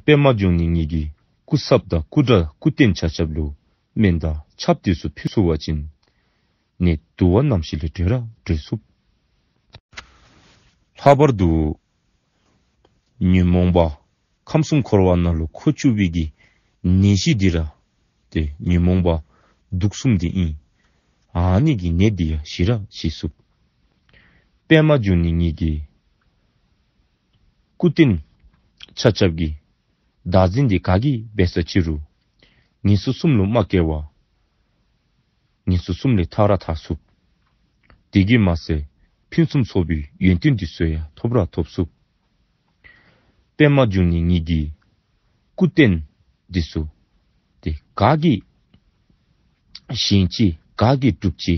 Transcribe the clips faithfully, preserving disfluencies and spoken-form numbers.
པདྨ་འབྱུང་གནས་ཉིད་ཀྱིས་སྐུ་ཚབ་དང་སྐུ་དགྲ་སྐུ་རྟེན་ཆ་ཁྱབ་ལུ་སྨན་དང་ཆབ་འདི་ཚུ་ཕུལ་ཚུགས་པ་ཅིན་ནད་འདུ་བ་ནམ་ཞིག་ལས་གྲོལ་ར་གྲོལ་ཚུགས། ལྷག་པར་དུ་ཉོན་མོངས་པ་ཁམས་གསུམ་འཁོར་བ་ནང་ལུ་འཁོར་བཅུག་པའི་གི་ནད་གཞི་འདི་ར་ཏེ་ཉོན་མོངས་པ་དུག་གསུམ་འདི་ཨིན། ཨ་ནི་གི་ནད་འདི་ཡང་ཞི་ར་ཞི་ཚུགས། པདྨ་འབྱུང་གནས་ཉིད་ཀྱིས་སྐུ་རྟེན་ཆ་ཁྱབ་ཀྱི་བདག་འཛིན་འདི་ག་གིས་འབད་ས་ཅི་རུང་ངན་སོང་གསུམ་ལུ་མ་སྐྱེ་བར་ངན་སོང་གསུམ་ལས་ཐར་ར་ཐར་ཚུགས། དེ་གིས་མ་ཚད་ཕུན་སུམ་ཚོགས་པའི་ཡོན་ཏན་འདི་ཚུ་ཡང་ཐོབ་ར་ཐོབ་ཚུགས། པདྨ་འབྱུང་གནས་ཉིད་ཀྱི་སྐུ་རྟེན་འདི་ཚུ་ཏེ་ག་གིས་བཞེངས་ཅི་ག་གིས་སྒྲུབ་ཅི་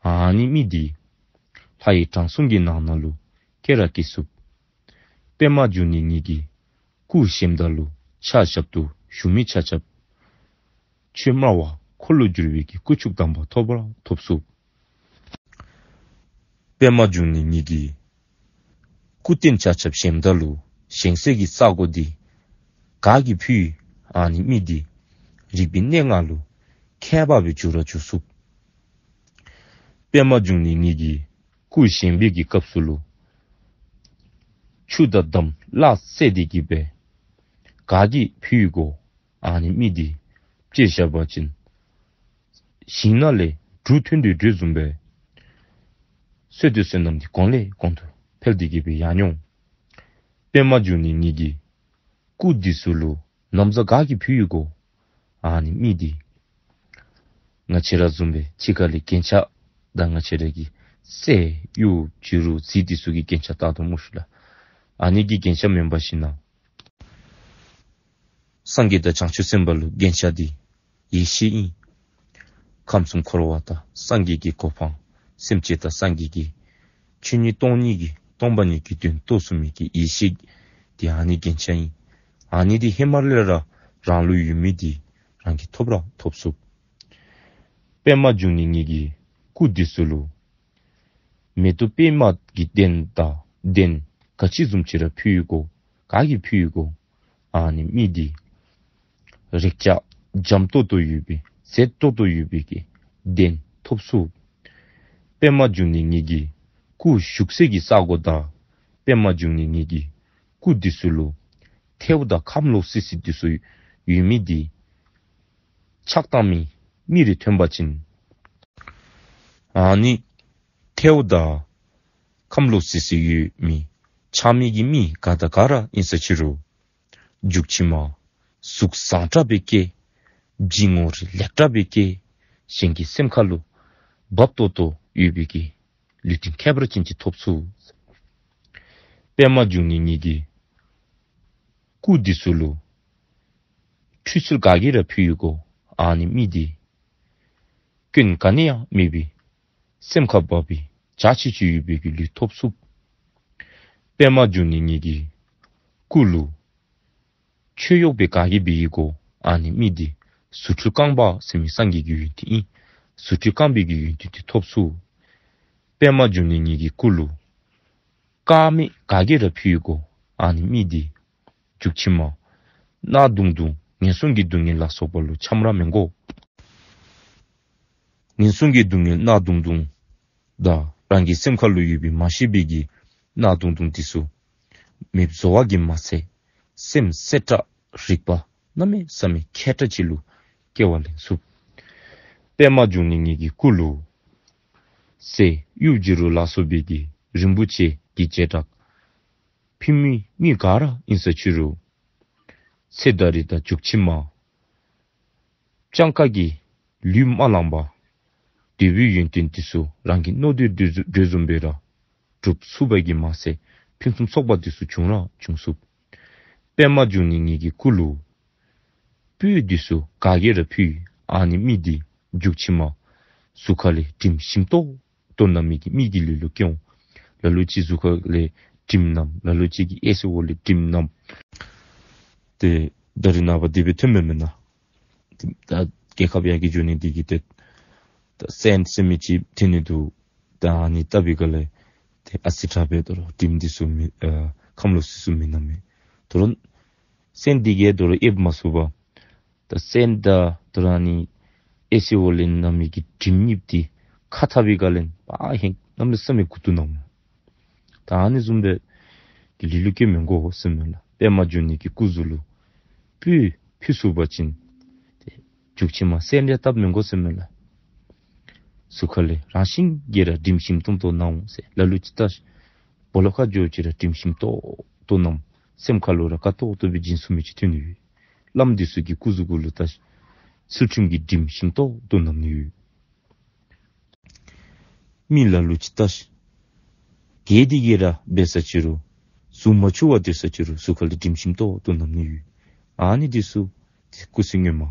ཨ་ནི་མི་འདི་ལྷ་ཡི་དྲང་སྲོང་གི་ནང་ན་ལུ་སྐྱེ་ར་སྐྱེ་ཚུགས། པདྨ་འབྱུང་གནས་ཉིད་ཀྱི་སྐུ་བཞེངསམ་ད་ལུ་ཕྱག་ཞབས་ཏོག་ཞུ་མི་ཆ་ཁྱབ་ཆོས་སྨྲ་བ་འཁོར་ལོས་སྒྱུར་བའི་གི་དཀོན་མཆོག་དམ་པ་ཐོབ་ར་ཐོབ་ཚུགས། པདྨ་འབྱུང་གནས་ཉིད་ཀྱི་སྐུ་རྟེན་ཆ་ཁྱབ་བཞེངསམ་ད་ལུ་བཞེངས་སའི་གི་ས་གོ་འདི་ག་གིས་ཕུལ་ཨ་ནི་མི་འདི་རིག་པའི་གནས་ལྔ་ལུ་ཁྱད་པར་སྦེ་འགྱུར་ར་འགྱུར་ཚུགས། པདྨ་འབྱུང་གནས་ཉིད་ཀྱི་སྐུ་བཞེངས་པའི་གི་སྐབས་སུ་ལུ་ཆུ་དང་འདམ་ལ་སེ་འདི་གིས་སྦེ་ག་གིས་ཕུལ་གོ་ཨ་ནི་མི་འདི་དཔྱེ་བཞག་པ་ཅིན་ཞིང་ནང་ལས་འབྲུ་ཐོན་ཏེ་འགྲོ་བཟུམ་སྦེ་བསོད་བདེ་བསོད་ནམས་འདི་གོང་ལས་གོང་དུ་འཕེལ་ཏེ་གིས་སྦེ་ཡར་འོང་། པདྨ་འབྱུང་གནས་ཉིད་ཀྱི་སྐུ་འདི་ཚུ་ལུ་ན་བཟའ་ག་གིས་ཕུལ་གོ་ཨ་ནི་མི་འདི་ང་བཅས་ར་བཟུམ་སྦེ་ཕྱི་ཁ་ལས་རྒྱན་ཆ་དང་ང་བཅས་ར་གི་གསེར་གཡུ་བྱུ་རུ་གཟི་འདི་ཚུ་གི་རྒྱན་ཆ་བཏགས་དོ་སྨོ་ཤིག་ལགས། ཨ་ནི་གི་རྒྱན་ཆ་མེན་པར་ཞིན་ན་སངས་རྒྱས་དང་བྱང་ཆུབ་སེམས་དཔའ་ལུ་རྒྱན་ཆ་འདི་ཡེ་ཤེས་ཨིན། ཁམས་གསུམ་འཁོར་བ་དང་སངས་རྒྱས་ཀྱི་གོ་འཕང་སེམས་ཅན་དང་སངས་རྒྱས་ཀྱི་ཆོས་ཉིད་སྟོང་ཉིད་ཀྱི་སྟོང་པ་ཉིད་ཀྱི་དོན་རྟོགས་ཚུགས་མི་གི་ཡེ་ཤེས་འདི་ཨ་ནི་རྒྱན་ཆ་ཨིན། ཨ་ནི་འདི་ཧེ་མ་ལས་ར་རང་ལུ་ཡོད་མི་འདི་རང་གིས་ཐོབ་ར་ཐོབ་ཚུགས། པདྨ་འབྱུང་གནས་ཉིད་ཀྱི་སྐུ་འདི་ཚུ་ལུ་མེ་ཏོག་པདྨ་གི་གདན་དང་གདན་ག་ཅི་བཟུམ་ཅིག་ར་ཕུལ་གོ་ག་གིས་ཕུལ་གོ་ཨ་ནི་མི་འདི་རེག་བྱ་འཇམ་ཏོག་ཏོ་ཡོད་པའི་མཛེས་ཏོག་ཏོ་ཡོད་པའི་གི་གདན་ཐོབ་ཚུགས། པདྨ་འབྱུང་གནས་ཉིད་ཀྱི་སྐུ་བཞུགས་སའི་གི་ས་གོ་དང་པདྨ་འབྱུང་གནས་ཉིད་ཀྱི་སྐུ་འདི་ཚུ་ལུ་ཐལཝ་དང་ཁམས་ལོག་སི་སི་འདི་ཚུ་ཡོད་མི་འདི་ཕྱག་བཏང་མི་མི་རེ་ཐོན་པ་ཅིན་ཨ་ནི་ཐལཝ་དང་ཁམས་ལོག་སི་སི་ཡོད་མི་ཕྱག་མི་གི་མི་ག་དང་ག་ར་ཨིན་ས་ཅི་རུང་མཇུག་ཕྱི་མ་གཟུགས་བཟང་དྲགས་སྦེ་སྐྱེ། བྱིང་ངོ་རིས་ལེགས་དྲགས་སྦེ་སྐྱེ། གཞན་གྱི་སེམས་ཁ་ལུ་བབ་ཏོག་ཏོ་ཡོད་པའི་གི་ལུས་རྟེན་ཁྱད་པར་ཅན་ཅིག་ཐོབ་ཚུགས། པདྨ་འབྱུང་གནས་ཉིད་ཀྱི་སྐུ་འདི་ཚུ་ལུ་ཁྲུས་གསོལ་ག་གིས་ར་ཕུལ་གོ་ཨ་ནི་མི་འདི་སྐྱོན་ག་ནི་ཡང་མེད་པའི་སེམས་ཁར་བབ་པའི་འཇའ་ཆི་ཆི་ཡོད་པའི་གི་ལུས་ཐོབ་ཚུགས། པདྨ་འབྱུང་གནས་ཉིད་ཀྱི་སྐུ་ལུ་མཆོད་གཡོག་སྦེ་ག་གིས་འབད་ཡི་གོ་ཨ་ནི་མི་འདི་རྫུ་འཕྲུལ་རྐང་པ་ཟེར་མི་སངས་རྒྱས་ཀྱི་ཡོན་ཏན་ཨིན། རྫུ་འཕྲུལ་རྐང་པའི་གི་ཡོན་ཏན་འདི་ཐོབ་ཚུགས། པདྨ་འབྱུང་གནས་ཉིད་ཀྱི་སྐུ་ལུ་དཀར་མེ་ག་གིས་ར་ཕུལ་གོ་ཨ་ནི་མི་འདི་མཇུག་ཕྱི་མ་གནག་དུང་དུང་ངན་སོང་གི་སྡུག་བསྔལ་ལ་སོགས་པ་ལུ་འཁྱམས་ར་མི་དགོ། ངན་སོང་གི་སྡུག་བསྔལ་གནག་དུང་དུང་དང་རང་གི་སེམས་ཁ་ལུ་ཡོད་པའི་མ་ཤེས་པའི་གི་གནག་དུང་དུང་འདི་ཚུ་མེདཔ་བཟོ་བ་གིས་མ་ཚད་སེམས་གསལ་དྲགས་རིག་པ་གནམ་མེད་ས་མེད་མཁས་དྲགས་ཅིག་ལུ་སྐྱེ་བ་ལེན་ཚུགས། པདྨ་འབྱུང་གནས་ཉིད་ཀྱི་སྐུ་ལུ་གསེར་གཡུ་བྱུ་རུ་ལ་སོགས་པའི་གི་རིན་པོ་ཆེ་གི་བྱེ་བྲག་ཕུལ་མི་མི་ག་ར་ཨིན་ས་ཅི་རུང་ཚེ་ད་རེས་དང་མཇུག་ཕྱི་མ་སྤྱང་ཀ་གི་ལུས་མ་བླངས་པར་འདོད་པའི་ཡོན་ཏན་འདི་ཚུ་རང་གི་མནོ་འདོད་འདོད་བཟུམ་སྦེ་ར་སྒྲུབ་ཚུགས་པའི་གི་མ་ཚད་ཕུན་སུམ་ཚོགས་པ་འདི་ཚུ་འབྱུང་ར་འབྱུང་ཚུགས། པདྨ་འབྱུང་གནས་ཉིད་ཀྱི་སྐུ་ལུ་སྤོས་འདི་ཚུ་ག་གིས་ར་ཕུལ་ཨ་ནི་མི་འདི་མཇུག་ཕྱི་མ་གཟུགས་ཁ་ལས་དྲིམ་ཞིམ་ཏོག་ཏོ་མནམ་མི་གི་མི་གི་ལུས་ལུ་སྐྱེ་འོང་། ལ་ལུ་ཅིག་གཟུགས་ཁ་ལས་དྲིམ་མནམ། ལ་ལུ་ཅིག་གིས་ཨེ་སི་འོག་ལས་དྲིམ་མནམ། ཏེ་ད་རེས་ནངས་པ་དེ་སྦེ་ཐོནམ་མེན་ན། ད་རྒྱལ་ཁབ་ཡར་རྒྱས་འགྱོ་ནི་འདི་གིས་ཏེ་ད་སེནཊ་ཟེར་མི་ཅིག་ཐོན་ནི་འདུག། ད་ཨ་ནི་བཏབ་པའི་སྒང་ལས་ཏེ་ཨ་ཙི་དྲག་སྦེ་དོ་རུང་དྲིམ་འདི་ཚུ་མི་ཨ་ཁམས་ལོག་སི་སི་མི་མནམ་མས། དོ་རུང་ སོན་འདི་གིས་དོ་རུང་ཨེབ་མ་ཚུགས་པར་ད་སོན་དང་དོ་རུང་ཨ་ནི་ཨེ་སི་ཝོ་ལེན་ནང་མི་གི་དྲིམ་གཉིས་འདི་ཁ་འཐབ་པའི་སྒང་ལས་ཕར་ཧེང་གནམ་མེད་ས་མེད་འགུ་ཏོ་ནམ། ད་ཨ་ནི་བཟུམ་སྦེ་གི་ལུས་ལུ་སྐྱོན་མི་དགོ་ཟེར་མས་ལགས། པདྨ་འབྱུང་གནས་ཀྱི་སྐུ་གཟུགས་ལུ་སྤུ་ཕུལ་ཚུགས་པ་ཅིན་ཏེ་མཇུག་ཕྱི་མ་སོན་རེ་བཏབ་མི་དགོ་ཟེར་མས་ལགས། གཟུགས་ཁ་ལས་རང་བཞིན་གྱིས་ར་དྲིམ་ཞིམ་ཏོང་ཏོ་ནམ་འོང་ཟེར། ལ་ལུ་ཅིག་ལྟ་ཤིག། སྦོ་ལོགས་ཁར་འགྱོ་ཅི་ར་དྲིམ་ཞིམ་ཏོག་ཏོ་ནམ། སེམས་ཁ་ལུ་ར་དགའ་ཏོག་ཏོ་སྦེ་བྱིན་ཚུགས་མི་ཅིག་ཐོན་ནི་ཡོད། བླམ་འདི་ཚུ་གི་སྐུ་གཟུགས་གུ་ལུ་ལྟ་ཤིག། ཚུལ་ཁྲིམས་ཀྱི་དྲིམ་ཞིམ་ཏོག་ཏོ་ནམ་ནི་ཡོད། མི་ལ་ལུ་ཅིག་ལྟ་ཤིག། རྒས་འདི་གིས་ར་འབད་ས་ཅི་རུང་གཟུགས་མ་འཁྱུ་བར་སྡོད་ས་ཅི་རུང་གཟུགས་ཁ་ལས་དྲིམ་ཞིམ་ཏོག་ཏོ་ནམ་ནི་ཡོད། ཨ་ནི་འདི་ཚུ་སྐུ་ཚེ་སྔོན་མ་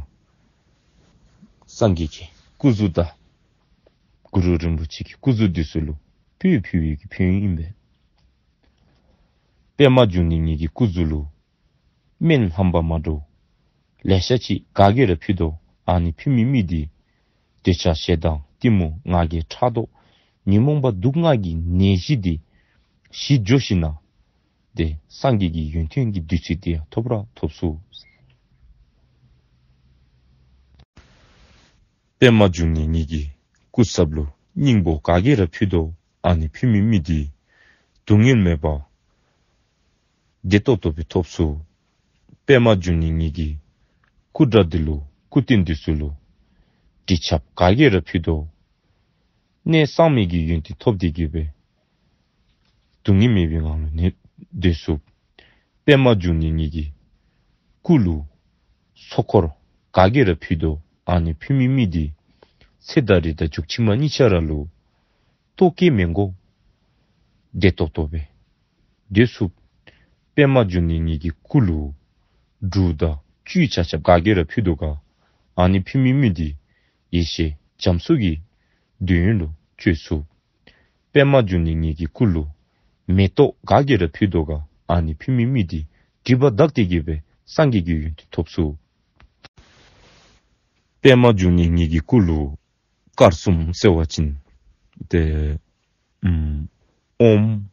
སངས་རྒྱས་ཀྱི་སྐུ་གཟུགས་དང་གུ་རུ་རིན་པོ་ཆེ་གི་སྐུ་གཟུགས་འདི་ཚུ་ལུ་སྤུ་ཕུལ་བའི་གི་ཕན་ཡོན་ཨིན་པས། པདྨ་འབྱུང་གནས་ཉིད་ཀྱི་སྐུ་གཟུགས་ལུ་སྨན་ལྷམ་པ་མ་འདྲཝ་ལེ་ཤ་ཅིག་ག་གིས་ར་ཕུལ་དོ། ཨ་ནི་ཕུལ་མི་མི་འདི་འདོད་ཆགས་ཞེ་སྡང་གཏི་མུག་ང་རྒྱལ་ཕྲག་དོག་ཉོན་མོངས་པ་དུག་ལྔ་གི་ནད་གཞི་འདི་ཞི་འགྱོ་ཞིནམ་ལས་ཏེ་སངས་རྒྱས་ཀྱི་ཡོན་ཏན་གྱི་བདུད་རྩི་འདི་ཡང་ཐོབ་ར་ཐོབ་ཚུགས། པདྨ་འབྱུང་གནས་ཉིད་ཀྱི་སྐུ་ཚབ་ལུ་སྙིང་པོ་ག་གིས་ར་ཕུལ་དོ། ཨ་ནི་ཕུལ་མི་མི་འདི་སྡུག་བསྔལ་མེད་པར་བདེ་ཏོག་ཏོ་སྦེ་ཐོབ་ཚུགས། པདྨ་འབྱུང་གནས་ཉིད་ཀྱི་སྐུ་འདྲ་འདི་ལུ་སྐུ་རྟེན་འདི་ཚུ་ལུ་དྲི་ཆབ་ག་གིས་ར་ཕུལ་དོ། གནས་གཙང་མའི་གི་ཡོན་ཏན་ཐོབ་སྟེ་གི་སྦེ་སྡུག་བསྔལ་མེད་པའི་ངང་ལུ་གནས་སྡོད་ཚུགས། པདྨ་འབྱུང་གནས་ཉིད་ཀྱི་སྐུ་ལུ་ཚོགས་འཁོར་ག་གིས་ར་ཕུལ་དོ། ཨ་ནི་ཕུལ་མི་མི་འདི་ཚེ་ད་རེས་དང་མཇུག་ཕྱི་མ་གཉིས་ཆ་ར་ལུ་ལྟོ་སྐྱེལ་མི་དགོ། བདེ་ཏོག་ཏོ་སྦེ་སྡོད་ཚུགས། པདྨ་འབྱུང་གནས་ཉིད་ཀྱི་སྐུ་ལུ་འབྲུ་དང་བཅུད་ཆ་ཁྱབ་ག་གིས་ར་ཕུལ་དོ་ག། ཨ་ནི་ཕུལ་མི་མི་འདི་ཡེ་ཤེས་རྒྱ་མཚོ་གི་འདོད་ཡོན་ལུ་སྤྱོད་ཚུགས། པདྨ་འབྱུང་གནས་ཉིད་ཀྱི་སྐུ་ལུ་མེ་ཏོག་ག་གིས་ར་ཕུལ་དོ་ག། ཨ་ནི་ཕུལ་མི་མི་འདི་སྒྲིབ་པ་དག་སྟེ་གི་སྦེ་སངས་རྒྱས་ཀྱི་ཡོན་ཏན་ཐོབ་ཚུགས། པདྨ་འབྱུང་གནས་ཉིད་ཀྱི་སྐུ་ལུ་དཀར་གསུམ་ཟེར་བ་ཅིན་ཏེ་ཨོམ་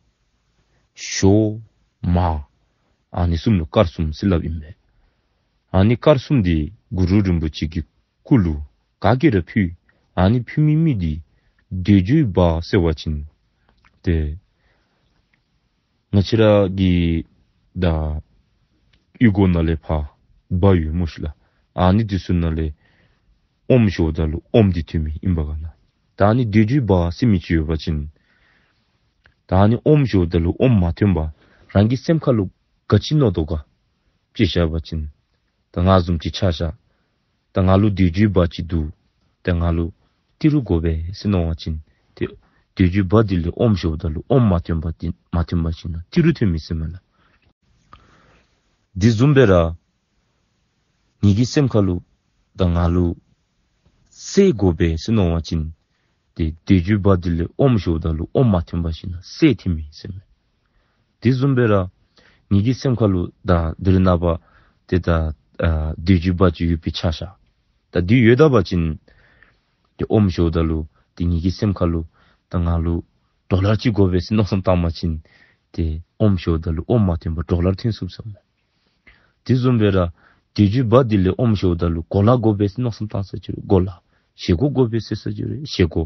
ཞོ་མར་ཨ་ནི་གསུམ་ལུ་དཀར་གསུམ་ཟེར་སླབ་ཨིན་པས། ཨ་ནི་དཀར་གསུམ་འདི་གུ་རུ་རིན་པོ་ཆེ་གི་སྐུ་ལུ་ག་གིས་ར་ཕུལ། ཨ་ནི་ཕུལ་མི་མི་འདི་འདོད་འཇོའི་བ་ཟེར་བ་ཅིན་ཏེ་ང་བཅས་ར་གི་ད་ཡུལ་གོ་ནང་ལས་ཕར་བ་ཡོད་སྨོ་ཤིག་ལགས། ཨ་ནི་འདི་ཚུ་ནང་ལས་ཨོམ་ཞོཝ་ད་ལུ་ཨོམ་འདི་ཐོན་མི་ཨིན་པ་ག་ལགས། ད་ཨ་ནི་འདོད་འཇོའི་བ་ཟེར་མི་ཅིག་ཡོད་པ་ཅིན་ད་ཨ་ནི་ཨོམ་ཞོཝ་ད་ལུ་ཨོམ་མ་ཐོན་པར་རང་གི་སེམས་ཁ་ལུ་ག་ཅི་མནོ་དོ་ག་ཅིག་བཤད་པ་ཅིན་ད་ང་བཟུམ་ཅིག་ཆ་བཞག། ད་ང་ལུ་འདོད་འཇོའི་བ་ཅིག་འདུག། ད་ང་ལུ་ཏི་རུ་དགོ་པས་ཟེར་མནོ་བ་ཅིན་ཏེ་འདོད་འཇོའི་བ་འདི་ལས་ཨོམ་ཞོཝ་ད་ལུ་ཨོམ་མ་ཐོན་པ་འདི་མ་ཐོན་པ་ཅིན་ཏི་རུ་ཐོན་མི་ཟེར་མས་ལགས། འདི་བཟུམ་སྦེ་ར་ངེ་གི་སེམས་ཁ་ལུ་ད་ང་ལུ་སེམས་དགོ་པས་ཟེར་མནོ་བ་ཅིན་ཏེ་འདོད་འཇོའི་བ་འདི་ལས་ཨོམ་ཞོཝ་ད་ལུ་ཨོམ་མ་ཐོན་པ་ཅིན་སེམས་ཐོན་མི་ཟེར་མས། དེ་བཟུམ་སྦེ་ར་ངེ་གི་སེམས་ཁ་ལུ་ད་དེ་རིང་ནངས་པ་ཏེ་ད་ཨ་འདོད་འཇོའི་བ་ཅིག་ཡོད་པའི་ཆ་བཞག། ད་འདི་ཡོད་ད་པ་ཅིན་ཏེ་ཨོམ་ཞོཝ་ད་ལུ་ཏེ་ངེ་གི་སེམས་ཁ་ལུ་ད་ང་ལུ་ཌོ་ལར་ཅིག་དགོ་པས་ཟེར་མནོ་བསམ་བཏང་པ་ཅིན་ཏེ་ཨོམ་ཞོཝ་ད་ལུ་ཨོམ་མ་ཐོན་པར་ཌོ་ལར་ཐོན་ཚུགས་ཟེར་མས། དེ་བཟུམ་སྦེ་ར་འདོད་འཇོའི་བ་འདི་ལས་ཨོམ་ཞོཝ་ད་ལུ་གོ་ལ་དགོ་པས་ཟེར་མནོ་བསམ་བཏང་ས་ཅི་རུང་གོ་ལ། བཞེས་སྒོ་དགོ་པས་ཟེར་ས་ཅི་རུང་བཞེས་སྒོ།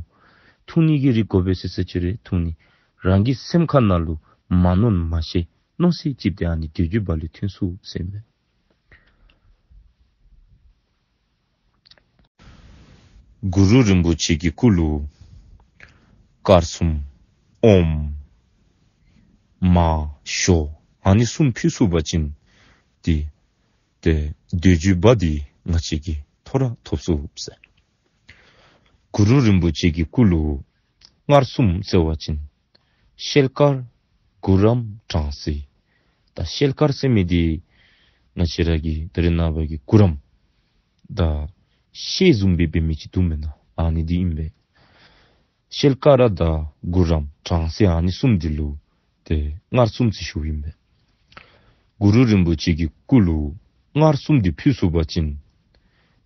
འཐུང་ནི་གི་རིགས་དགོ་པས་ཟེར་ས་ཅི་རུང་འཐུང་ནི། རང་གི་སེམས་ཁ་ནང་ལུ་མ་མནོ་མ་ཤེས་མནོ་ས་ཅིག་ཏེ་ཨ་ནི་འདོད་འཇོའི་བ་ལས་ཐོན་ཚུགས་ཟེར་མས། གུ་རུ་རིན་པོ་ཆེ་གི་སྐུ་ལུ་དཀར་གསུམ་ཨོམ་མར་ཞོ་ཨ་ནི་གསུམ་ཕུལ་ཚུགས་པ་ཅིན་ཏེ་ཏེ་འདོད་འཇོའི་བ་འདི་ང་བཅས་ཀྱིས་ཐོབ་ར་ཐོབ་ཚུགས་ཟེར། གུ་རུ་རིན་པོ་ཆེ་གི་སྐུ་ལུ་མངར་གསུམ་ཟེར་བ་ཅིན་ཤེལ་དཀར་གུ་རམ་གྲང་སེ། ད་ཤེལ་དཀར་ཟེར་མི་འདི་ང་བཅས་ར་གི་དེ་རིང་ནངས་པ་གི་གུ་རམ་ད་ཤེལ་བཟུམ་སྦེ་འབད་མི་ཅིག་འདུག་མེན་ན། ཨ་ནི་འདི་ཨིན་པས། ཤེལ་དཀར་དང་གུ་རམ་གྲང་སེ་ཨ་ནི་གསུམ་འདི་ལུ་ཏེ་མངར་གསུམ་ཟེར་ཞུཝ་ཨིན་པས། གུ་རུ་རིན་པོ་ཆེ་གི་སྐུ་ལུ་མངར་གསུམ་འདི་ཕུལ་ཚུགས་པ་ཅིན་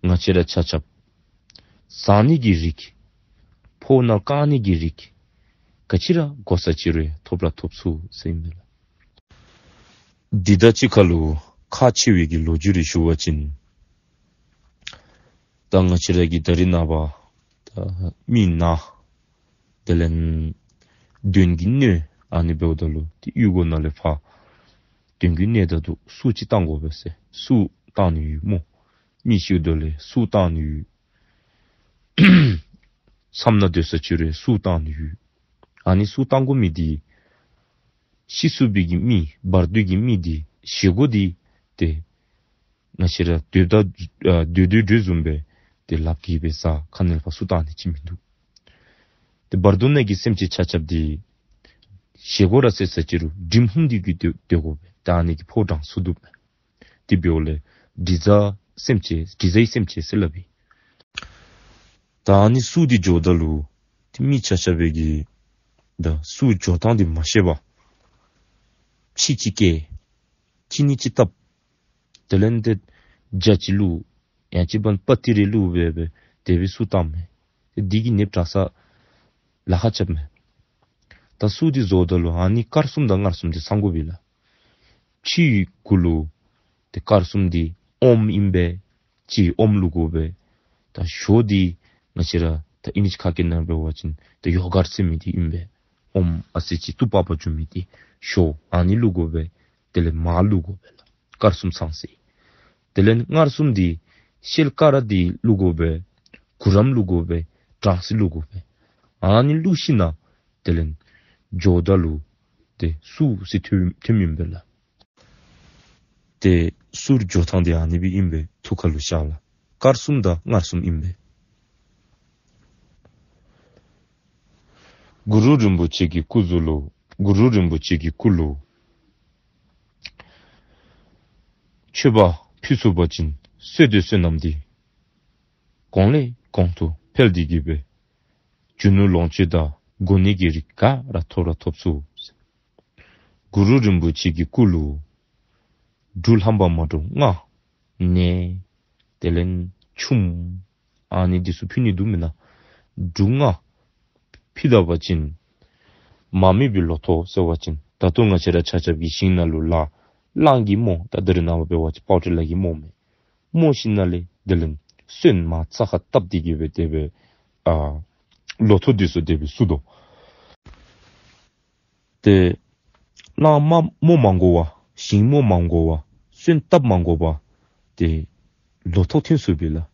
ང་བཅས་ར་ཆ་ཁྱབ་བཟའ་ནི་གི་རིགས་ཕོཝ་ནང་བཀང་ནི་གི་རིགས་ག་ཅི་ར་དགོ་ས་ཅི་རུང་ཐོབ་ར་ཐོབ་ཚུགས་ཟེར་ཨིན་པས་ལགས། འདི་དང་གཅིག་ཁར་ལུ་ ཁག་ཆེ་བའི་གི་ལོ་རྒྱུས་རེ་ཞུ་བ་ཅིན། ད་ང་བཅས་ར་གི་ད་རེས་ནངས་པ་ད་མི་ན། དེ་ལས་གདོན་གྱིས་གནོད་ཨ་ནི་འབདཝ་ད་ལུ་ཏེ་གཡུས་སྒོ་ནང་ལས་ཕར་གདོན་གྱིས་གནོད་ད་འདུག། གསུར་ཅིག་བཏང་དགོ་པས་ཟེར། གསུར་བཏང་ནི་ཡོད་སྨོ། མི་ཤིཝ་ད་ལས་གསུར་བཏང་ནི་ཡོད། མཚམས་ནང་སྡོད་ས་ཅིག་རུང་གསུར་བཏང་ནི་ཡོད། ཨ་ནི་གསུར་བཏང་དགོ་མི་འདི་ཤི་སོང་བའི་གི་མི་བར་དོའི་གི་མི་འདི་བཞེས་སྒོ་འདི་ཏེ་ང་བཅས་ར་སྡོད་ད་ཨ་སྡོད་སྡོད་སྡོད་བཟུམ་སྦེ་ཏེ་ལགཔ་གིས་སྦེ་ཟ། ཁ་ནང་ལས་ཕར་གསུར་བཏང་ནི་ཅིག་མིན་འདུག། ཏེ་བར་དོ་ནང་གི་སེམས་ཅན་ཆ་ཁྱབ་འདི་བཞེས་སྒོ་ར་ཟེར་ས་ཅིག་རུང་འགྲིམ་ཧུམ་འདི་གིས་སྡོད་སྡོད་དགོ་པས། ད་ཨ་ནི་གི་ཕོ་བྲང་ཚུ་འདུག་པས། དེ་འབདཝ་ལས་དྲི་ཟ་སེམས་ཅན་དྲི་ཟའི་སེམས་ཅན་ཟེར་སླབ་ཨིན། ད་ཨ་ནི་གསུར་འདི་འགྱོཝ་ད་ལུ་ཏེ་མི་ཆ་ཁྱབ་འབད་གིས་ད་གསུར་འགྱོ་ཐངས་འདི་མ་ཤེས་པར་ཕྱེ་ཅིག་བཀལ། ཅི་ནི་ཅིག་བཏབ། དེ་ལས་ཏེ་ཇ་ཅིག་བླུགས། ཡང་ཅིན་པ་ཏི་རེ་བླུགས་སྦེ་སྦེ་དེ་སྦེ་གསུར་བཏངམ་མས། ཏེ་འདི་གིས་ནདཔ་དྲག་ས་ལཱ་ཁག་རྐྱབ་མས། ད་གསུར་འདི་བཟོཝ་ད་ལུ་ཨ་ནི་དཀར་གསུམ་དང་མངར་གསུམ་འདི་ཚང་དགོ་པས་ལགས། ཕྱིའི་གུ་ལུ་ཏེ་དཀར་གསུམ་འདི་ཨོམ་ཨིན་པས། ཅིག་ཨོམ་བླུགས་དགོ་པས། ད་ཞོ་འདི་ང་བཅས་ར་ད་ཨིང་ལིཤ་ཁ་སྐད་ནང་འབད་བ་ཅིན་ད་ཡོ་གརཊ་ཟེར་མི་འདི་ཨིན་པས། ཨོམ་ཨ་ཙི་ཅིག་སྟུག་པག་པ་འགྱོ་མི་འདི་ཞོ་ཨ་ནི་བླུགས་དགོ་པས། དེ་ལས་མར་བླུགས་དགོ་པས་ལགས། དཀར་གསུམ་ཚང་ཟེར། དེ་ལས་མངར་གསུམ་འདི་ཤེལ་དཀར་འདི་བླུགས་དགོ་པས། གུ་རམ་བླུགས་དགོ་པས། སྦྲང་རྩི་བླུགས་དགོ་པས། ཨ་ནི་བླུགས་ཞིནམ་ལས་དེ་ལས་འགྱོཝ་ད་ལུ་ཏེ་གསུར་ཟེར་ཐོན་ཐོནམ་ཨིན་པས་ལགས། ཏེ་གསུར་འགྱོ་ཐངས་འདི་ཨ་ནི་སྦེ་ཨིན་པས། ཐུགས་ཁར་ལུ་བཞག་ལགས། དཀར་གསུམ་དང་མངར་གསུམ་ཨིན་པས། གུ་རུ་རིན་པོ་ཆེ་གི་སྐུ་གཟུགས་ལུ་གུ་རུ་རིན་པོ་ཆེ་གི་སྐུ་ལུ་མཆོད་པ་ཕུལ་ཚུགས་པ་ཅིན་བསོད་བདེ་བསོད་ནམས་འདི་གོང་ལས་གོང་དུ་འཕེལ་ཏེ་གི་སྦེ་རྒྱུ་ནོར་ལོངས་སྤྱོད་དང་གོ་གནས་ཀྱི་རིགས་ག་ར་ཐོབ་ར་ཐོབ་ཚུགས། གུ་རུ་རིན་པོ་ཆེ་གི་སྐུ་ལུ་འབྲུ་ལྷམ་པ་མ་འདྲཝ་ལྔ་ནས་དེ་ལས་ཆུམ་ཨ་ནི་འདི་ཚུ་ཕུལ་ནི་འདུག་མེན་ན། འབྲུ་ལྔ་ཕུལ་ད་པ་ཅིན་མ་རྨོས་པའི་ལོ་ཐོག་ཟེར་བ་ཅིན་ད་ལྟོ་ང་བཅས་ར་ཆ་ཁྱབ་ཀྱི་ཞིང་ནང་ལུ་ལ་གླང་གིས་རྨོ། ད་ད་རེས་ནངས་པ་འབད་བ་ཅིན་པའུ་ཌར་ལ་གིས་རྨོ་མས། རྨོ་ཞིནམ་ལས་དེ་ལས་སོན་མར་རྩྭ་ཁར་བཏབ་སྟེ་གི་སྦེ་དེ་སྦེ་ཨ་ལོ་ཐོག་འདི་ཚུ་དེ་སྦེ་བསུ་དོ། ཏེ་གླང་མ་རྨོ་མ་དགོ་པར་ཞིང་རྨོ་མ་དགོ་པར་སོན་བཏབ་མ་དགོ་པར་ཏེ་ལོ་ཐོག་ཐོན་ཚུགས་པས་ལགས།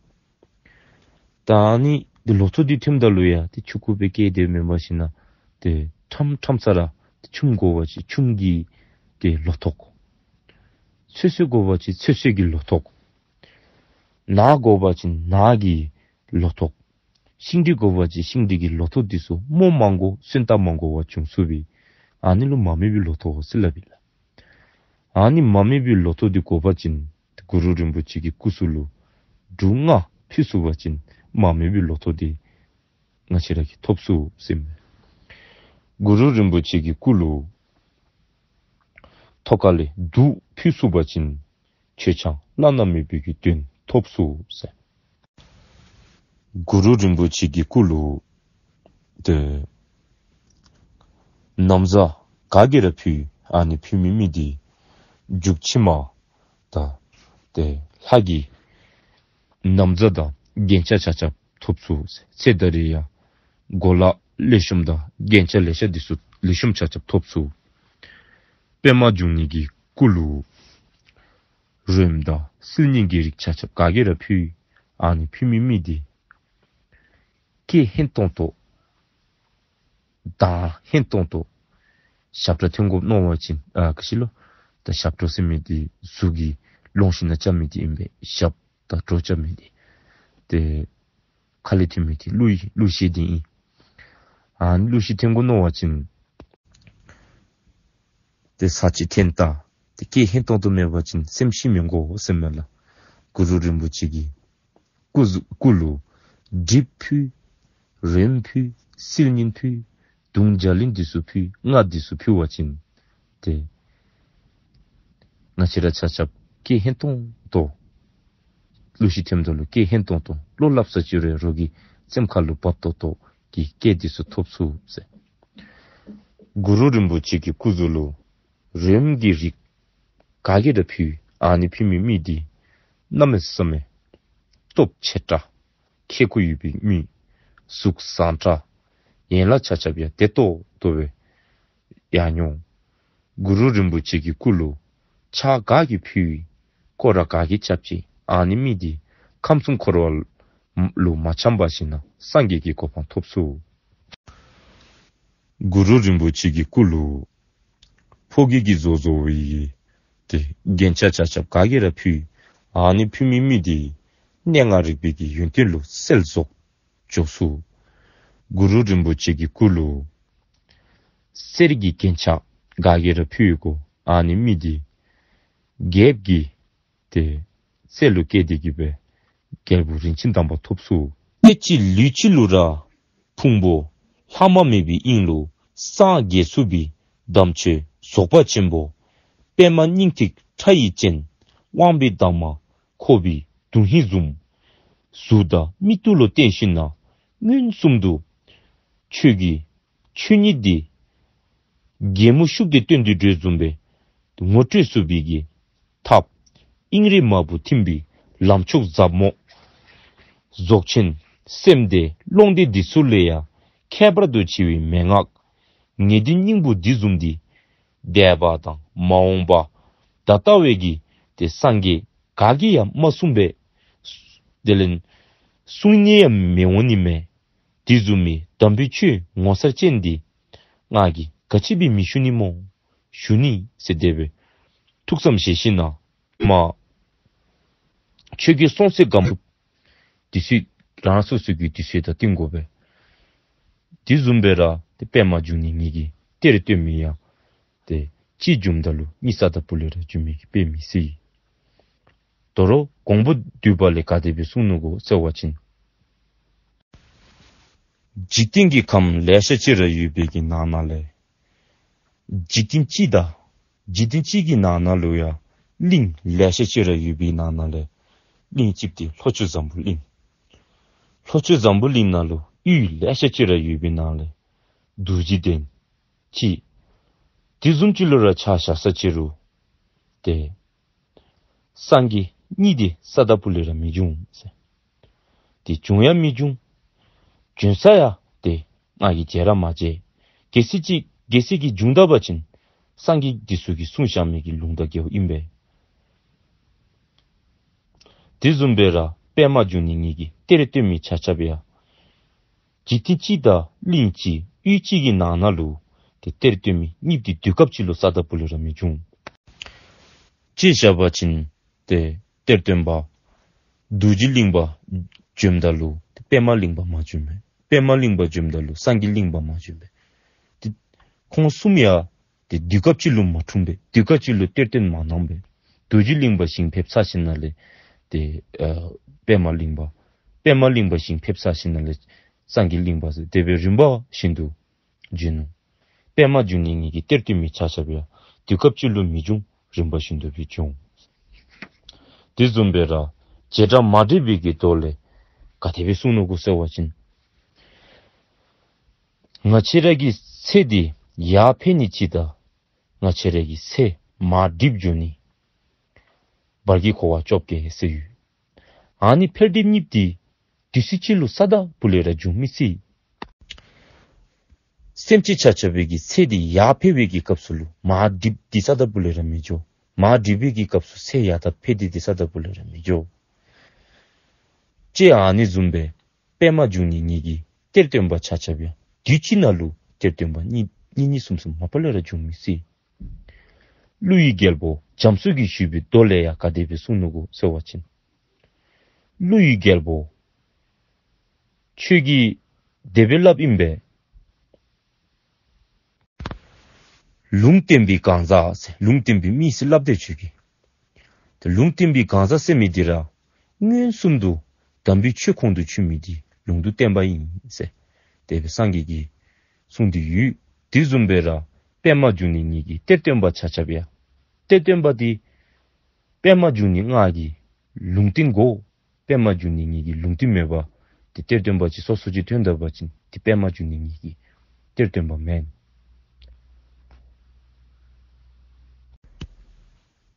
ད་ཨ་ནི་ཏེ་ལོ་ཐོག་འདི་ཐོནམ་ད་ལུ་ཡང་ཏེ་ཆུང་ཀུ་སྦེ་བསྐྱལ་ཏེ་མེན་པར་ཞིནམ་ལས་ཏེ་ཕྲང་ཕྲང་ས་ར་ཏེ་ཆུམ་དགོ་པ་ཅིན་ཆུམ་གྱི་ཏེ་ལོ་ཐོག། ཚོད་བསྲེ་དགོ་པ་ཅིན་ཚོད་བསྲེ་གི་ལོ་ཐོག། ནཱ་དགོ་པ་ཅིན་ནཱ་གི་ལོ་ཐོག། ཤིང་འབྲས་དགོ་པ་ཅིན་ཤིང་འབྲས་ཀྱི་ལོ་ཐོག་འདི་ཚུ་རྨོ་མ་དགོ་སོན་བཏབ་མ་དགོ་པར་འབྱུང་ཚུགས་པས། ཨ་ནི་ལུ་མ་རྨོས་པའི་ལོ་ཐོག་ཟེར་སླབ་ཨིན་ལགས། ཨ་ནི་མ་རྨོས་པའི་ལོ་ཐོག་འདི་དགོ་པ་ཅིན་གུ་རུ་རིན་པོ་ཆེ་གི་སྐུ་གཟུགས་ལུ་འབྲུ་ལྔ་ཕུལ་ཚུགས་པ་ཅིན་མ་རྨོས་པའི་ལོ་ཐོག་འདི་ང་བཅས་ར་གིས་ཐོབ་ཚུགས་ཟེར་མས། གུ་རུ་རིན་པོ་ཆེ་གི་སྐུ་ལུ་ཐོག་ཁ་ལས་བདུག་ཕུལ་ཚུགས་པ་ཅིན་ཆོས་ཆང་བླ་ན་མེད་པའི་གི་དོན་ཐོབ་ཚུགས་ཟེར། གུ་རུ་རིན་པོ་ཆེ་གི་སྐུ་ལུ་ཏེ་ན་བཟའ་ག་གིས་ར་ཕུལ། ཨ་ནི་ཕུལ་མི་མི་འདི་མཇུག་ཕྱི་མ་ད་ཏེ་ལྷ་གི་ན་བཟའ་དང་རྒྱན་ཆ་ཆ་ཁྱབ་ཐོབ་ཚུགས་ཟེར། ཚེ་ད་རེས་ཡང་གོ་ལ་ལེགས་ཤོམ་དང་རྒྱན་ཆ་ལེ་ཤ་འདི་ཚུ་ལེགས་ཤོམ་ཆ་ཁྱབ་ཐོབ་ཚུགས། པདྨ་འབྱུང་གནས་ཀྱི་སྐུ་ལུ་རོལམོ་དང་སིལ་སྙན་གྱི་རིགས་ཆ་ཁྱབ་ག་གིས་ར་ཕུལ། ཨ་ནི་ཕུལ་མི་མི་འདི་སྐད་སྙན་ཏོང་ཏོ་གདངས་སྙན་ཏོང་ཏོ། ཞབས་བྲོ་འཐེན་དགོ་མནོ་བ་ཅིན་ཨ་ག་ཅི་ལོ། ད་ཞབས་བྲོ་ཟེར་མི་འདི་གཟུགས་ཀྱི་རླུང་ཤིང་ནང་རྐྱབ་མི་འདི་ཨིན་པས། ཞབས་དང་བྲོ་རྐྱབ་མི་འདི། ཏེ་ཁ་ལས་འཐེན་མི་འདི་གླུ་གླུ་གཞས་འདི་ཨིན། ཨ་ནི་གླུ་གཞས་འཐེན་དགོ་མནོ་བ་ཅིན་ཏེ་ཚར་གཅིག་འཐེན་ད། ཏེ་སྐད་སྙན་ཏོང་ཏོ་མེད་པ་ཅིན་སེམས་ཤི་མི་དགོ་ཟེར་མས་ལགས། གུ་རུ་རིན་པོ་ཆེ་གི་སྐུ་གཟུགས་སྐུ་ལུ་དྲིལབུ་ཕུལ། རོལམོ་ཕུལ། སིལ་སྙན་ཕུལ། དུང་རྒྱ་གླིང་འདི་ཚུ་ཕུལ། རྔ་འདི་ཚུ་ཕུལ་བ་ཅིན་ཏེ་ང་བཅས་ར་ཆ་ཁྱབ་སྐད་སྙན་ཏོང་ཏོ། གླུ་གཞས་འཐེནམ་ད་ལུ་སྐད་སྙན་ཏོང་ཏོ། བློ་སླབ་ས་ཅིག་རུང་རོགས་ཀྱི་སེམས་ཁ་ལུ་བབ་ཏོག་ཏོ་གི་སྐད་འདི་ཚུ་ཐོབ་ཚུགས་ཟེར། གུ་རུ་རིན་པོ་ཆེ་གི་སྐུ་གཟུགས་ལུ་རོལམོ་གི་རིགས་ག་གིས་ར་ཕུལ། ཨ་ནི་ཕུལ་མི་མི་འདི་གནམ་མེད་ས་མེད་སྟོབས་ཆེ་དྲགས་ཁེ་ཁུ་ཡོད་པའི་མི། གཟུགས་བཟང་དྲགས་ཡན་ལག་ཆ་ཁྱབ་ཡང་བདེ་ཏོག་ཏོ་སྦེ་ཡར་འོང་། གུ་རུ་རིན་པོ་ཆེ་གི་སྐུ་ལུ་ཕྱག་ག་གིས་ཕུལ་བའི་སྐོར་ར་ག་གིས་རྐྱབ་ཅི། ཨ་ནི་མི་འདི་ཁམས་གསུམ་འཁོར་བ་ལུ་མ་འཁྱམས་པར་ཞིནམ་ན་སངས་རྒྱས་ཀྱི་གོ་འཕང་ཐོབ་ཚུགས། གུ་རུ་རིན་པོ་ཆེ་གི་སྐུ་ལུ་ཕོ་སྐྱེས་ཀྱི་བཟོ་བཟོ་བའི་ཏེ་རྒྱན་ཆ་ཆ་ཁྱབ་ག་གིས་ར་ཕུལ། ཨ་ནི་ཕུལ་མི་མི་འདི་གནས་ལྔ་རིག་པའི་གི་ཡོན་ཏན་ལུ་སེལ་རྫོགས་འགྱོ་ཚུགས། གུ་རུ་རིན་པོ་ཆེ་གི་སྐུ་ལུ་གསེར་གྱི་རྒྱན་ཆ་ག་གིས་ར་ཕུལ་དགོ། ཨ་ནི་མི་འདི་རྒྱལཔོ་གི་ཏེ་སྲས་ལུ་སྐྱེས་ཏེ་གི་སྦེ་རྒྱལ་པོ་རིན་ཆེན་དམ་པ་ཐོབ་ཚུགས། སྐད་ཅིག་ལུས་གཅིག་ལུ་ར་ཕུང་པོ་ལྷག་མ་མེད་པའི་དབྱིངས་ལུ་སངས་རྒྱས་ཚུགས་པའི་དམ་ཆོས་རྫོགས་པ་ཆེན་པོ། པདྨ་སྙིང་ཐིག་ཁྲ་ཡི་ཅན། དབང་པོའི་འདབ་མ་ཁོག་པའི་དོན་ཧིང་བཟུམ། གཟུགས་དང་མིག་ཏོ་ལུ་བརྟེན་ཞིནམ་ན་མངོན་སུམ་དུ་ཆོས་ཀྱི་ཆོས་ཉིད་འདི་རྒྱལ་མོ་ཤུགས་ཀྱིས་སྟོན་ཏེ་འགྲོ་བཟུམ་སྦེ་ངོ་སྤྲོད་ཚུགས་པའི་གི་ཐབས། དབྱིངས་རིག་མ་བུ་ཐིམ་པའི་ལམ་མཆོག་ཟབ་མོ། རྫོགས་ཆེན་སེམས་སྡེ་ཀློང་སྡེ་འདི་ཚུ་ལས་ཡང་ཁྱད་པར་དུ་ཆེ་བའི་མན་ངག། ངེས་དོན་སྙིང་པོ་འདི་བཟུམ་འདི་འདས་པ་དང་མ་འོངས་པ་ད་ལྟ་བའི་གི་ཏེ་སངས་རྒྱས་ག་གིས་ཡང་མ་གསུངས་པས། དེ་ལས་གསུང་ནི་ཡང་མི་འོང་ནི་མས། དེ་བཟུམ་མའི་དམ་པའི་ཆོས་ངོ་མཚར་ཅན་འདི་ང་གིས་ག་ཅི་སྦེ་མི་ཞུ་ནི་སྨོ། ཞུ་ནི་ཟེར་དེ་སྦེ་ཐུགས་བསམ་བཞེས་ཞིནམ་ན་མ་ཆོས་རྒྱལ་སྲོང་བཙན་སྒམ་པོ་འདི་ཚུ་རང་སོ་སོ་གི་དུས་ཚོད་དང་བསྟུན་དགོ་པས། དེ་བཟུམ་སྦེ་ར་ཏེ་པདྨ་འབྱུང་གནས་ངེ་གི་གཏེར་སྟོན་མི་ཡང་ཏེ་གཅིག་འབྱུངམ་ད་ལུ་གཉིས་ས་ད་པུ་ལས་ར་འབྱུང་མི་གི་དཔེ་མི་སྲིད། དོ་རུང་གོང་བུ་བསྡུས་པ་ལས་ག་དེ་སྦེ་གསུངས་ནུག་གོ་ཟེར་བ་ཅིན། འཇིག་རྟེན་གྱི་ཁམས་ལེ་ཤ་ཅིག་ར་ཡོད་པའི་གི་ནང་ན་ལས། འཇིག་རྟེན་གཅིག་དང་འཇིག་རྟེན་གཅིག་གི་ནང་ན་ལུ་ཡང་གླིང་ལེ་ཤ་ཅིག་ར་ཡོད་པའི་ནང་ན་ལས། གླིང་གཅིག་འདི་ལྷོ་ཕྱོགས་འཛམ་བུ་གླིང་། ལྷོ་ཕྱོགས་འཛམ་བུ་གླིང་ནང་ལུ་ཡུལ་ལེ་ཤ་ཅིག་ར་ཡོད་པའི་ནང་ལས། རྡོ་རྗེ་གདན་གཅིག། དེ་བཟུམ་ཅིག་ལུ་ར་ཆ་བཞག་ས་ཅིག་རུང་ཏེ་སངས་རྒྱས་གཉིས་འདི་ས་ད་པུ་ལས་ར་མི་འབྱུང་ཟེར། ཏེ་འབྱུང་ཡང་མི་འབྱུང་། འབྱུང་ས་ཡང་ཏེ་ང་གིས་མཇལ་ར་མ་མཇལ། གལ་སྲིད་ཅིག་གལ་སྲིད་ཀྱིས་འབྱུང་ད་པ་ཅིན་སངས་རྒྱས་འདི་ཚུ་གིས་གསུངས་བཞག་མི་གི་ལུང་དང་འགལཝ་ཨིན་པས། དེ་བཟུམ་སྦེ་ར་པདྨ་འབྱུང་གནས་ངེ་གི་གཏེར་སྟོན་མི་ཆ་ཁྱབ་ཡང་འཇིག་རྟེན་གཅིག་དང་གླིང་གཅིག་ཡུལ་གཅིག་གི་ནང་ན་ལུ་ཏེ་གཏེར་སྟོན་མི་གཉིསཔོ་འདི་དུས་སྐབས་གཅིག་ལུ་ས་ད་པུ་ལས་ར་མི་འབྱུང་། ཅིག་བཞག་པ་ཅིན་ཏེ་གཏེར་སྟོན་པ་རྡོ་རྗེ་གླིང་པ་འབྱོནམ་ད་ལུ་ཏེ་པདྨ་གླིང་པ་མ་འབྱོན་པས། པདྨ་གླིང་པ་འབྱོནམ་ད་ལུ་སངས་རྒྱས་གླིང་པ་མ་འབྱོན་པས། ཏེ་ཁོང་གསུམ་ཡང་ཏེ་དུས་སྐབས་གཅིག་ལུ་མ་འཁྲུངས་པས། དུས་སྐབས་གཅིག་ལུ་གཏེར་སྟོན་མ་གནང་པས། རྡོ་རྗེ་གླིང་པ་ཞིང་ཕེབས་ཚར་ཞིནམ་ལས་ཏེ་ཨ་པདྨ་གླིང་པ། པདྨ་གླིང་པ་ཞིང་ཕེབས་ཚར་ཞིནམ་ལས་སངས་རྒྱས་གླིང་པ་ཟེར་དེ་སྦེ་རིམ་པ་བཞིན་དུ་འབྱོན་ནུག། པདྨ་འབྱུང་གནས་ངེ་གི་གཏེར་སྟོན་མི་ཆ་ཁྱབ་ཡང་དུས་སྐབས་གཅིག་ལུ་མི་འབྱུང་། རིམ་པ་བཞིན་དུ་སྦེ་འབྱུང་། དེ་བཟུམ་སྦེ་ར་བྱེ་བྲག་མ་འདྲེས་པའི་གི་མདོ་ལས་ག་དེ་སྦེ་གསུངས་ནུག་གོ་ཟེར་བ་ཅིན། ང་བཅས་ར་གི་ཚེ་འདི་ཡར་འཕེལ་ནི་གཅིག་དང་ང་བཅས་ར་གི་ཚེ་མར་འགྲིབ་འགྱོ་ནི་བར་གྱི་འཁོར་བ་བཅོ་བརྒྱད་ཟེར་ཡོད། ཨ་ནི་འཕེལ་འགྲིབ་གཉིསཔོ་འདི་དུས་ཚོད་གཅིག་ལུ་ས་ད་པུ་ལས་ར་འབྱུང་མི་སྲིད། སེམས་ཅན་ཆ་ཁྱབ་ཀྱི་ཚེ་འདི་ཡར་འཕེལ་བའི་གི་སྐབས་སུ་ལུ་མར་འགྲིབ་འདི་ས་ད་པུ་ལས་ར་མི་འགྱོ། མར་འགྲིབ་པའི་གི་སྐབས་སུ་ཚེ་ཡར་ད་འཕེལ་འདི་འདི་ས་ད་པུ་ལས་ར་མི་འགྱོ། ཅིག་ཨ་ནི་བཟུམ་སྦེ་པདྨ་འབྱུང་གནས་ངེ་གི་གཏེར་སྟོན་པ་ཆ་ཁྱབ་ཡང་དུས་གཅིག་ནང་ལུ་གཏེར་སྟོན་པ་གཉིས་གཉིས་གཉིས་གསུམ་གསུམ་མ་པ་ལས་ར་འབྱུང་མི་སྲིད། ཀླུ་ཡི་རྒྱལ་པོ་རྒྱ་མཚོ་གིས་ཞུས་པའི་མདོ་ལས་ཡང་ག་དེ་སྦེ་གསུངས་ནུག་གོ་ཟེར་བ་ཅིན། ཀླུ་ཡི་རྒྱལ་པོ་ཁྱོད་ཀྱིས་དེ་སྦེ་སླབ་ཨིན་པས། ལུང་བསྟན་པའི་གང་ཟག་ཟེར་ལུང་བསྟན་པའི་མི་ཟེར་སླབ་དེས་ཁྱོད་ཀྱིས། ཏེ་ལུང་བསྟན་པའི་གང་ཟག་ཟེར་མི་འདི་ར་མངོན་སུམ་དུ་དམ་པའི་ཆོས་ཁོང་དུ་ཆུད་མི་འདི་ལུང་དུ་བསྟན་པ་ཨིན་ཟེར་དེ་སྦེ་སངས་རྒྱས་ཀྱིས་གསུངས་ཏེ་ཡོད། དེ་བཟུམ་སྦེ་ར་པདྨ་འབྱུང་གནས་ངེ་གི་གཏེར་སྟོན་པ་ཆ་ཁྱབ་ཡང་གཏེར་སྟོན་པ་འདི་པདྨ་འབྱུང་གནས་ང་གི་ལུང་བསྟན་གོ། པདྨ་འབྱུང་གནས་ངེ་གི་ལུང་བསྟན་མེད་པ་ཏེ་གཏེར་སྟོན་པ་ཅིག་སོ་སོ་ཅིག་ཐོན་ད་པ་ཅིན་ཏེ་པདྨ་འབྱུང་གནས་ངེ་གི་གཏེར་སྟོན་པ་མེན།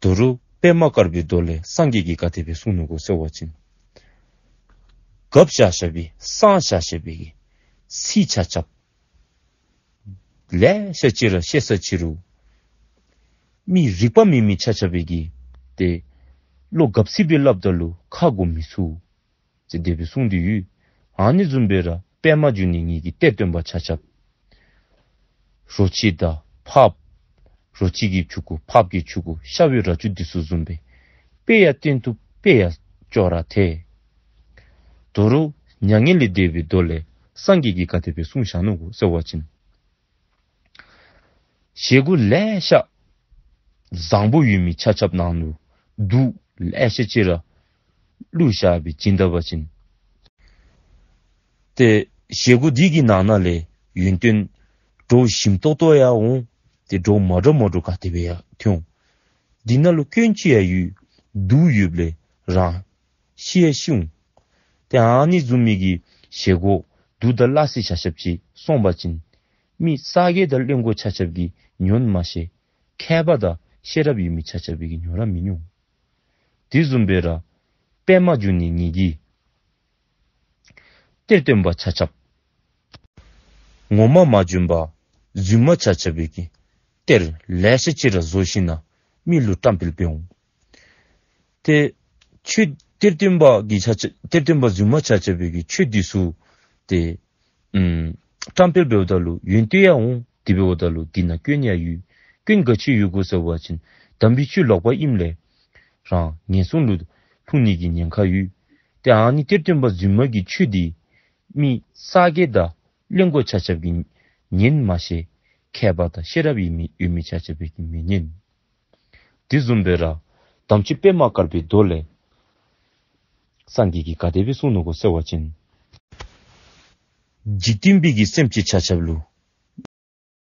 དོ་རུང་ པདྨ་དཀར་པོའི་མདོ་ལས་སངས་རྒྱས་ཀྱིས་ག་དེ་སྦེ་གསུངས་ནུག་གོ་ཟེར་བ་ཅིན། གབ་བཞག་བཞག་པའི་གསང་བཞག་བཞག་པའི་གི་ཚིག་ཆ་ཁྱབ། ལེ་ཤ་ཅིག་ར་བཤད་ས་ཅིག་རུང་། མི་རིག་པ་མེད་མི་ཆ་ཁྱབ་པའི་གི་ཏེ་བློ་གབ་ཚིག་སྦེ་སླབ་ད་ལུ་ཁ་གོ་མི་ཚུགས། ཟེར་དེ་སྦེ་གསུངས་ཏེ་ཡོད། ཨ་ནི་བཟུམ་སྦེ་ར་པདྨ་འབྱུང་གནས་ངེ་གི་གཏེར་སྟོན་པ་ཆ་ཁྱབ། རོ་ཁྱི་དང་ཕགཔ། རོ་ཁྱི་གི་ཕྲུ་གུ་ཕགཔ་གི་ཕྲུ་གུ་ཤ་བའི་ར་ཅུ་འདི་ཚུ་བཟུམ་སྦེ། དཔེ་ཡང་བསྟན་ཏོ་དཔེ་ཡང་ཅོག་ར་འཐད། དོ་རུང་མྱ་ངན་ལས་འདས་པའི་མདོ་ལས་སངས་རྒྱས་ཀྱིས་ག་དེ་སྦེ་གསུངས་བཞག་ནུག་གོ་ཟེར་བ་ཅིན། བཞེས་སྒོ་ལེ་ཤ་བཟང་པོ་ཡོད་མི་ཆ་ཁྱབ་ནང་ལུ་དུག་ལེ་ཤ་ཅིག་ར་བླུགས་བཞག་པའི་བྱིན་ད་པ་ཅིན། ཏེ་བཞེས་སྒོ་འདི་གི་ནང་ན་ལས་ཡོན་ཏན་འདྲཝ་ཞིམ་ཏོག་ཏོ་ཡང་འོང་། ཏེ་འདྲཝ་མ་འདྲཝ་མ་འདྲཝ་ག་དེ་སྦེ་ཡང་ཐོན་འོང་། འདི་ནང་ལུ་སྐྱོན་ཅིག་ཡང་ཡོད། དུག་ཡོདཔ་ལས་རང་ཤི་ཡང་ཤི་འོང་། ཏེ་ཨ་ནི་བཟུམ་མའི་གི་བཞེས་སྒོ་དུག་དང་སླ་བསྲེ་བཞག་བཞགཔ་ཅིག་སོང་པ་ཅིན། མི་ས་གོ་དང་གླེན་གོ་ཆ་ཁྱབ་ཀྱིས་ཉོ་ནི་མ་ཤེས། མཁས་པ་དང་ཤེས་རབ་ཡོད་མི་ཆ་ཁྱབ་ཀྱིས་ཉོ་ར་མི་ཉོ། དེ་བཟུམ་སྦེ་ར་པདྨ་འབྱུང་གནས་ངེ་གི་གཏེར་སྟོན་པ་ཆ་ཁྱབ། ངོ་མ་མ་བྱོན་པར་རྫུན་མ་ཆ་ཁྱབ་པའི་གི་གཏེར་ལེ་ཤ་ཅིག་ར་བཟོ་ཞིནམ་ལས་མི་ལུ་བཀྲམ་སྤེལ་འབད་འོང་། ཏེ་ཆོས་གཏེར་སྟོན་པ་གི་ཆ་ཁྱབ་གཏེར་སྟོན་པ་རྫུན་མ་ཆ་ཁྱབ་པའི་གི་ཆོས་འདི་ཚུ་ཏེ་ཨམ་བཀྲམ་སྤེལ་འབདཝ་ད་ལུ་ཡོན་ཏན་ཡང་འོང་། དེ་འབདཝ་ད་ལུ་འདི་ནང་སྐྱོན་ཡང་ཡོད། སྐྱོན་ག་ཅི་ཡོད་གོ་ཟེར་བ་ཅིན་དམ་པའི་ཆོས་ལོག་པ་ཨིནམ་ལས་རང་ངན་སོང་ལུ་ལྷུང་ནི་གི་ཉེན་ཁ་ཡོད། ཏེ་ཨ་ནི་གཏེར་སྟོན་པ་རྫུན་མ་གི་ཆོས་འདི་མི་ས་གོ་དང་གླེན་གོ་ཆ་ཁྱབ་ཀྱིས་ཉན་མ་ཤེས། མཁས་པ་དང་ཤེས་རབ་ཡོད་མི་ཡོད་མི་ཆ་ཁྱབ་པའི་གིས་མི་ཉན། དེ་བཟུམ་སྦེ་ར་དམ་ཆོས་པདྨ་དཀར་པོའི་མདོ་ལས་སངས་རྒྱས་ཀྱིས་ག་དེ་སྦེ་གསུངས་ནུག་གོ་ཟེར་བ་ཅིན། འཇིག་རྟེན་པའི་གི་སེམས་ཅན་ཆ་ཁྱབ་ལུ་